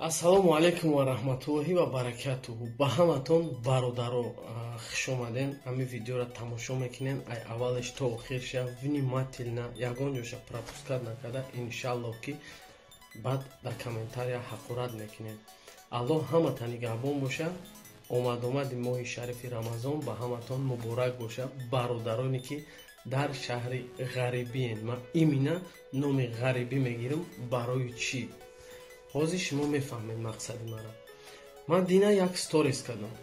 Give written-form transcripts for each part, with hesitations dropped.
Ассалому алайкум ва раҳматуллоҳи ва баракатуҳу. Ба ҳаматон, бародаро, хушомаден. Ҳамин видеоро тамошо мекунен, ай аввалеш то охирша внимательно, ягон ҷоша пропускать накарда. Иншаллоҳ, ки баъд дар комментария ҳақорат мекунем. Аллоҳ ҳамата нигаҳбон боша. Омадомади моҳи шарифи Рамазон ба ҳаматон муборак боша, бародароне ки дар шаҳри ғарибиен. Ман имина номи ғарибӣ мегирам. Барои чӣ? Ҳозир шумо мефаҳмед мақсади мара. Ман дина як сторис кардам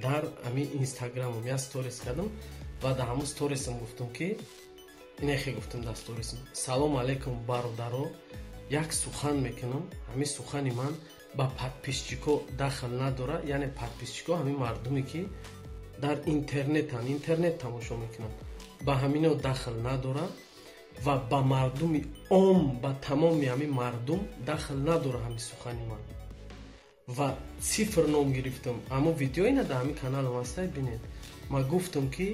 дар ҳамин Инстаграмам, як сторис кардам ва дар ҳамун сторисам гуфтам, ки инехе гуфтам дар сторисам: «Салом алайкум, бародаро, як сухан мекунам. Ҳамин сухани ман ба подписчико дахл надорад». Яъне подписчико ҳамин мардуме ки дар интернетан, интернет тамошо мекунанд, ба ҳамино дахл надорад ва ба мардуми ом, ба тамоми ҳамин мардум дахл надорад ҳамин сухани ман. Ва цифр ном гирифтам. Ҳамон видео ина дар ҳамин каналам ҳастай, бинед. Ман гуфтам, ки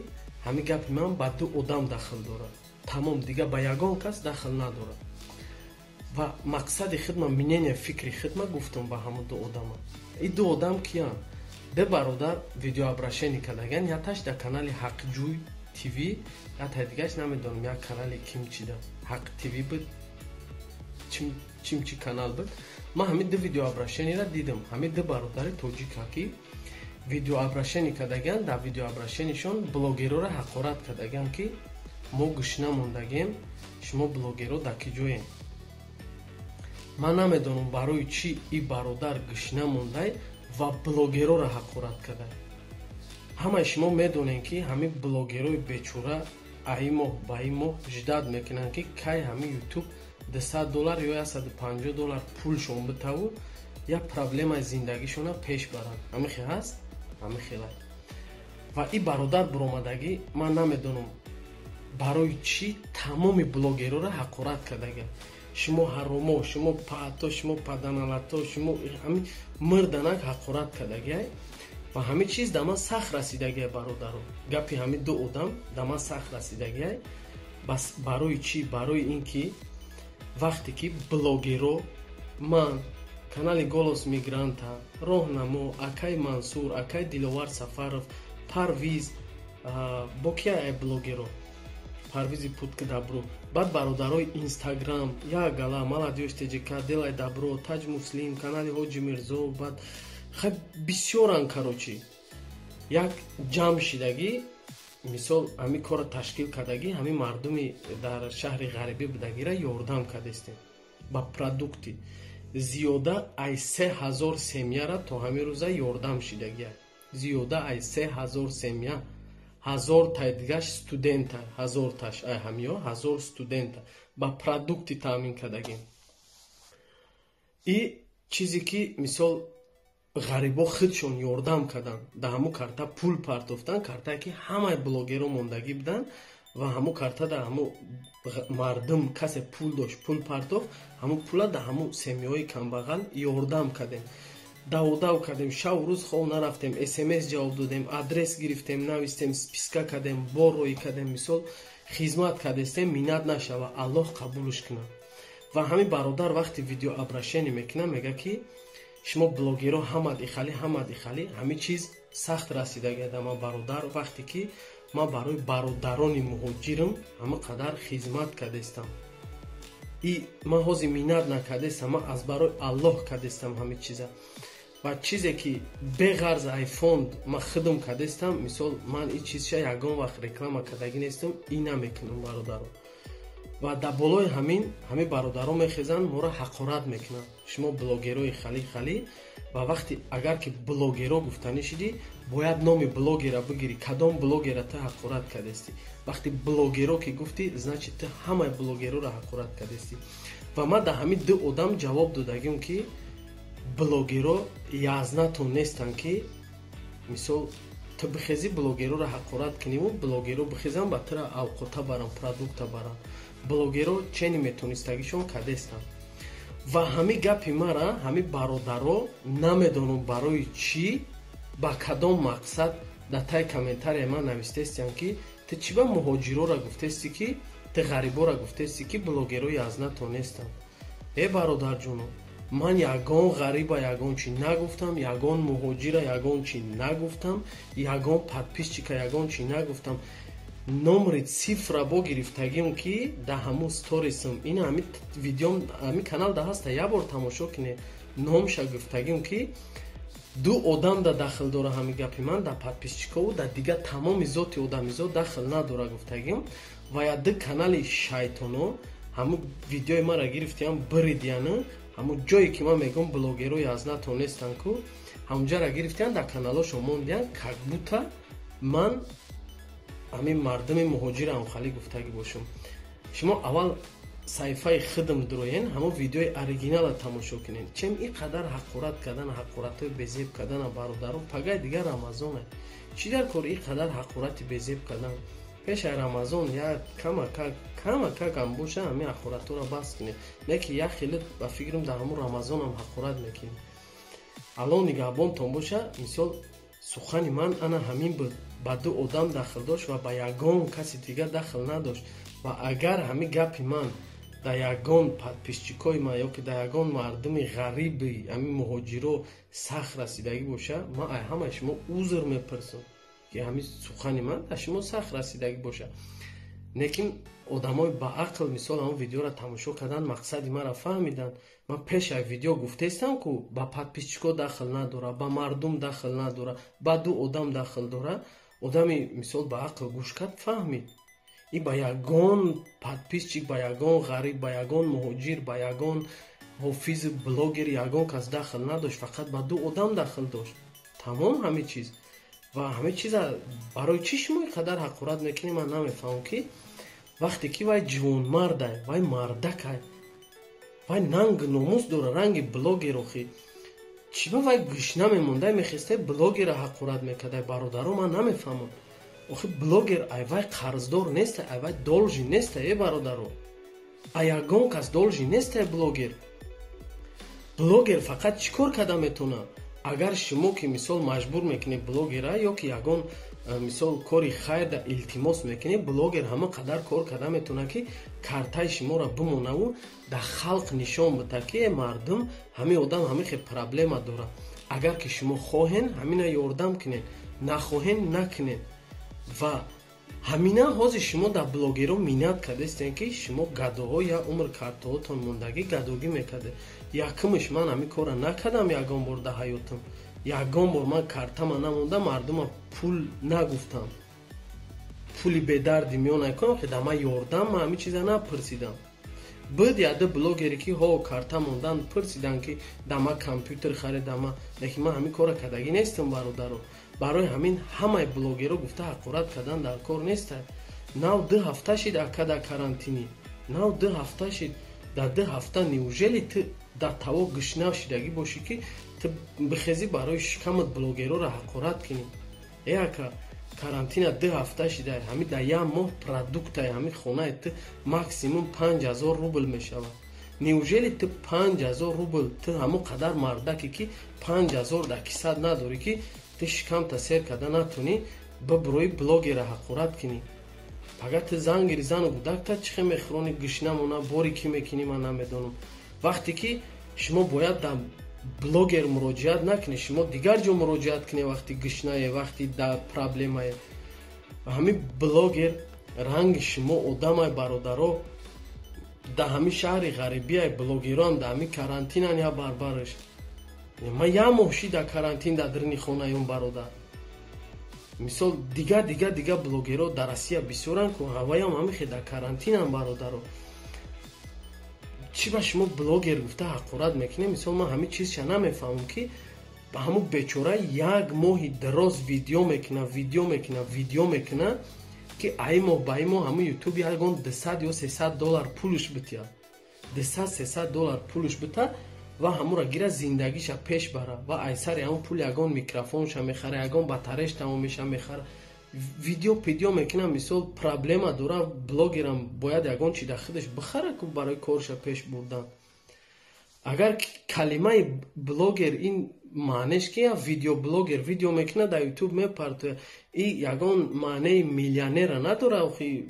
ҳамин гапи ман ба ду одам дахл дорад, тамом, дига ба ягон кас дахл надорад. Ва мақсади хидма, мнение, фикри хидма гуфтам ба ҳамон ду одама. И ду одам киянд? Ду бародар видеообращение кардаган, яташ дар канали Ҳақҷӯй ТВ, ятаи дигараш намедонам, як канали кимчида, Ҳақ ТВ буд, чимчи канал буд. Ман ҳамин ду видеообращениеро дидам. Ҳамин ду бародари тоҷика ки видеообращение кардаган, дар видеообращениешон блогерора ҳақорат кардаган, ки мо гӯшна мондагем, шумо блогеро дар ки ҷоем? Ман намедонам, барои чӣ и бародар гӯшна мондай ва блогерора ҳақорат кардай. Ҳамаи шумо медонем, ки ҳамин блогерои бечора аи моҳ ба ин моҳ ждать мекунанд, ки кай ҳамин Ютуб 200 доллар ё 150 доллар пулшон битаву як проблемаи зиндагишона пеш баранд. Ҳамин хел ҳаст, ҳамин хелай. Ва и бародар буромадагӣ, ман намедонам, барои чӣ тамоми блогерора ҳақорат кардага: шумо ҳаромо, шумо паато, шумо паданалато, шумо ҳамин мирданак ҳақорат кардагиай. Ва ҳамин чиз да ман сахт расидагиай, бародаро. Гапи ҳамин ду одам да ман сахт расидагиай. Бас барои чӣ? Барои ин ки вақте ки блогеро, ман, канали Голос Мигранта, Роҳнамо, акай Мансур, акай Диловар Сафаров, Парвиз, бо кия ай блогеро, Парвизи Путь к добру, баъд бародарои Инстаграм, як гала Молодёжь ТЖК, Делай добро, Таҷ Муслим, канали Ҳоҷи Мирзо, баъд хай бисёран. Короче, як ҷамъ шидагӣ, мисол, ҳамин корро ташкил кардагӣ, ҳамин мардуми дар шаҳри ғарибӣ будагиро ёрдам кардестем ба продукты. Зиёда ай 3000 семьяра то ҳамин рӯза ёрдам шидагия, зиёда ай 3000 семья. 1000 тай дигаш студента, 1000 таш ай ҳамиё 1000 студента ба продукты таъмин кардагем. И чизе ки, мисол, ғарибо худшон ёрдам карданд, дар ҳамун карта пул партофтан, картае ки ҳамаи блогеро мондагӣ буданд ва ҳамун карта дар ҳамун мардум касе пул дошт, пул партофт, ҳамун пула дар ҳамун семьяҳои камбағал ёрдам кардем. Даводав кардем, шаву рӯз хоб нарафтем, СМС ҷавоб додем, адрес гирифтем, навистем, списка кардем, бор роӣ кардем. Мисол, хизмат кардестем, миннат нашава, Аллоҳ қабулш кунад. Ва ҳамин бародар вақте видеообращение мекунад, мега, ки шумо блогеро ҳамад ихали, ҳамад ихали. Ҳамин чиз сахт расидагиада ман, бародар, вақте ки ман барои бародарони муҳоҷирам ҳама қадар хизмат кардестам и ман ҳозир миннат накардестам, ман аз барои Аллоҳ кардестам ҳамин чиза. Ва чизе ки беғарз ай фонд ман худам кардестам, мисол, ман ин чизша ягон вақт реклама кардагӣ нестам и намекунам, бародаро. Ва дар болои ҳамин, ҳамин бародаро мехезанд, моро ҳақорат мекунанд: шумо блогерои хали хали. Ва вақте агар ки блогеро гуфтанӣ шидӣ, бояд номи блогера бигирӣ, кадом блогера ту ҳақорат кардестӣ. Вақте блогеро ки гуфтӣ, значит, ту ҳамаи блогероро ҳақорат кардестӣ. Ва ман дар ҳамин ду одам ҷавоб додагим, ки блогеро язнатон нестанд, ки, мисол, ту бихезӣ, блогероро ҳақорат куниву блогеро бихезанд, ба тура авқота баранд, продукта баранд. Блогеро чени метонистагишон кардестанд. Ва ҳамин гапи мара ҳамин бародаро намедонам барои чӣ, ба кадом мақсад дар таи комментария ман навистестиям, ки ту чӣ ба муҳоҷирора гуфтестӣ, ки ту ғарибора гуфтестӣ, ки блогерои язнатон нестанд. Э, бародарҷоно, Ман ягон ғариба ягон чӣ нагуфтам, ягон муҳоҷира ягон чӣ нагуфтам, ягон подписчика ягон чӣ нагуфтам. Номри цифра бо гирифтагим, ки да ҳамун сторисм, ин ҳами видеом, ҳами канал да ҳаста, як бор тамошо кине. Номша гуфтагим, ки ду одам да дахл дора ҳами гапи ман, да подписчикову да дигар тамоми зоти одамизод дахл надора гуфтагим. Ва я ду канали шайтоно ҳамун видеои мара гирифтиям, биридияну ҳамун ҷое ки ман мегӯм блогерои аз натонестанд ку, ҳамунҷара гирифтиян, дар каналошон мондиян, как будто ман ҳамин мардуми муҳоҷирам хали гуфтагӣ бошам. Шумо аввал саҳифаи худам дуроен, ҳамон видеои оригинала тамошо кунед. Чем ин қадар ҳақорат кардан, ҳақоратҳои безеб кардана, бародаро? Пагай дигар Рамазоне, чӣ дар кор ин қадар ҳақорати безеб кардан? Пешаи Рамазон як камакак камакакам боша, ҳамин ҳақоратҳоро бас кунед. Не ки як хеле ба фикрам дар ҳамон Рамазонам ҳақорат мекунем. Алло нигаҳбонтон боша. Мисол, сухани ман ана ҳамин буд, ба ду одам дахл дошт ва ба ягон каси дигар дахл надошт. Ва агар ҳамин гапи ман дар ягон подписчикои ман ё ки дар ягон мардуми ғариби ҳамин муҳоҷиро сахт расидагӣ боша, ман ай ҳамаи шумо узр мепурсам, ки ҳамин сухани ман дар шумо сахт расидагӣ боша. Лекин одамои баақл, мисол, ҳамон видеоро тамошо кардан, мақсади маро фаҳмиданд. Ман пеш як видео гуфтаистам, ку ба подписчико дахл надора, ба мардум дахл надора, ба ду одам дахл дора. Одами, мисол, баақл гӯш кард, фаҳмид. И ба ягон подписчик, ба ягон ғариб, ба ягон муҳоҷир, ба ягон ҳофизи блогер, ягон кас дахл надошт, фақат ба ду одам дахл дошт, тамом ҳамин чиз. Ва ҳамин чиза барои чӣ шумо ин қадар ҳақорат мекунед, ман намефаҳмам. Ки вақте ки вай ҷавонмардай, вай мардакай, вай нанг номус дора, ранги блогер. Охи, чӣ ба вай гӯшна мемондай, мехестай, блогера ҳақорат мекардай? Бародаро, ман намефаҳмам. Охи, блогер ай вай қарздор нестай, ай вай должен нестай, э бародаро, а ягон кас должен нестай блогер. Блогер фақат чӣ кор карда метавонад? Агар шумо ки, мисол, маҷбур мекунед блогера ё ки ягон мисол кори хайрда илтимос мекунед, блогер ҳама қадар кор карда метавонад, ки картаи шуморо бимонаву дар халқ нишон бида, ки э мардум, ҳамин одам ҳамин хел проблема дорад, агар ки шумо хоҳен, ҳамина ёрдам кунед, нахоҳен, накунед. Ва ҳамина ҳозир шумо дар блогеро миннат кардастем, ки шумо гадоҳо я умр картаҳотон мондагӣ, гадогӣ мекардед. Якумш, ман ҳамин корро накардам ягон бор дар ҳаётам, ягон бор ман картама намонда, мардума пул нагуфтам, пули бедарди миён накунам, ки дар ман ёрдам, ман ҳамин чиза напурсидам. Буд яде блогере, ки ҳо карта мондан пурсидан, ки да ма компютер харид, да ма, лекин ман ҳамин корро кардагӣ нестам, бародаро. Барои ҳамин ҳамаи блогеро гуфта ҳақорат кардан дар кор неста. Нав 2 ҳафта шид, ака, дар карантинӣ нав 2 ҳафта шид. Дар 2 ҳафта неужели ту дар таво гӯшна шидагӣ бошӣ, ки ту бихезӣ, барои шикамат блогероро ҳақорат кунӣ? Э ака, карантина 2 ҳафта шида, ҳамин дар як моҳ продуктаи ҳамин хонаи ту максимум 5000 рубл мешавад. Неужели ту 5000 рубл, ту ҳамон қадар мардаке, ки 5000 дар кисат надорӣ, ки ту шикамта сер карда натонӣ, биброи блогера ҳақорат кунӣ? Пага ту зан гири, зану гудакта чӣ хел мехӯронӣ, гӯшна мона, бори кӣ мекунӣ, ман намедонам. Вақте ки шумо бояд дар блогер муроҷиат накунед, шумо дигар ҷо муроҷиат кунед, вақти гӯшнае, вақти дар проблемае. Ҳамин блогер ранги шумо одамай, бародаро, дар ҳамин шаҳри ғарибияй. Блогероам дар ҳамин карантинан я барбараш. Ман як моҳ шид дар карантин, дар даруни хонаи он бародар. Мисол, дигар дигар дигар блогеро дар Россия бисёранд ку, ҳаваям ҳамин хел дар карантинам, бародаро. Чӣ ба шумо блогер гуфта ҳақорат мекунем? Мисол, ман ҳамин чизша намефаҳмам, ки ҳамун бечора як моҳи дароз видео мекуна, видео мекуна, видео мекуна, ки ай моҳ ба ай моҳ ҳамун ютуб ягон 200 ё 300 доллар пулш бития, 200-300 доллар пулш бита ва ҳамура гира, зиндагиша пеш бара. Ва ай сари ҳамун пул ягон микрофонша мехара, ягон батареяш тамом меша, мехара, видео пидео мекунам. Мисол, проблема дора блогерам, бояд ягон чи дар худаш бихара ку барои корша пеш бурдан. Агар калимаи блогер ин маънеш ки я видеоблогер видео мекунад, дар ютуб мепартояд, и ягон маънеи миллионера надора охи.